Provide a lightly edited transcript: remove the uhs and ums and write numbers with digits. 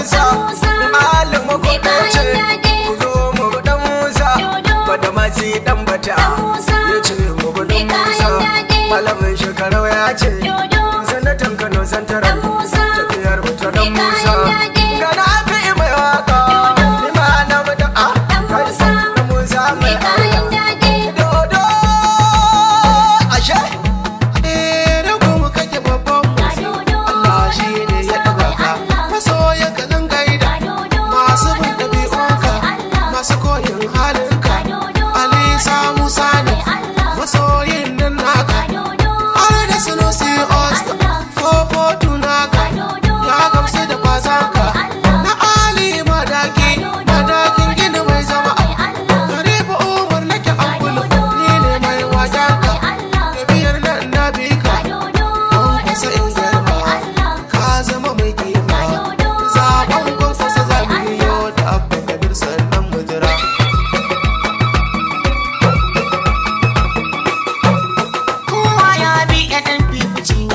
Musa. Musa. Alimu Mai kuɗe ce kayan daɗi. ku zo mu bi dan Musa. Dodo. Badamasi dan bata Dan Musa. ya ce mu bi dan Mai Musa. kayan daɗi. Malamin shekarau ya ce Dodo. sanatan Kano Santaral Dan